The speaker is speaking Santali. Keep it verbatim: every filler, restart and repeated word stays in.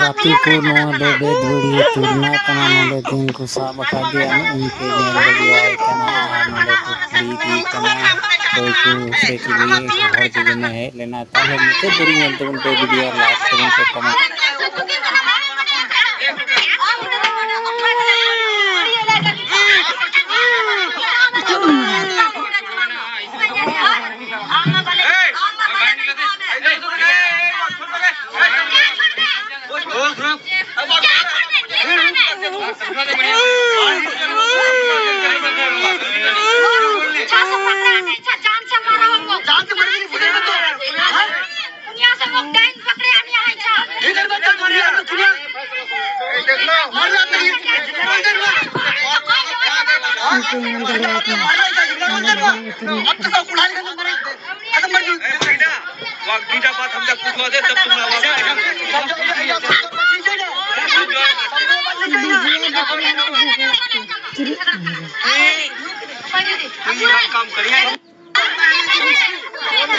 ᱜᱟᱛᱮ ᱠᱚ, ᱱᱚᱣᱟ ᱫᱚ ᱵᱮᱫᱵᱩᱲᱦᱤ ᱛᱩᱨᱱᱟ ᱠᱟᱱᱟ᱾ ᱱᱚᱰᱮ ᱛᱮᱦᱮᱧ ᱠᱚ ᱥᱟᱵ ᱟᱠᱟᱫᱮᱭᱟ, ᱱᱚᱜᱼᱚᱭ ᱯᱮ ᱧᱮᱞ ᱫᱟᱲᱮᱭᱟᱭ ᱠᱟᱱᱟ᱾ ᱟᱨ ᱱᱚᱰᱮ ᱠᱚ ᱠᱩᱞᱤ ᱤᱫᱤᱭᱮ ᱠᱟᱱᱟ, ᱚᱠᱚᱭ ᱠᱚ ᱥᱮ ᱪᱤᱞᱤ ᱦᱚᱲ ᱡᱩᱫᱤ ᱦᱮᱡ ᱞᱮᱱᱟ, ᱛᱟᱦᱚᱞᱮ ᱢᱩᱪᱟᱹᱫ ᱫᱷᱟᱹᱨᱤᱡ ᱧᱮᱞ ᱛᱟᱵᱚᱱ ᱯᱮ, video ᱞᱟᱭᱤᱠ ᱛᱟᱵᱚᱱ ᱯᱮ, comment᱾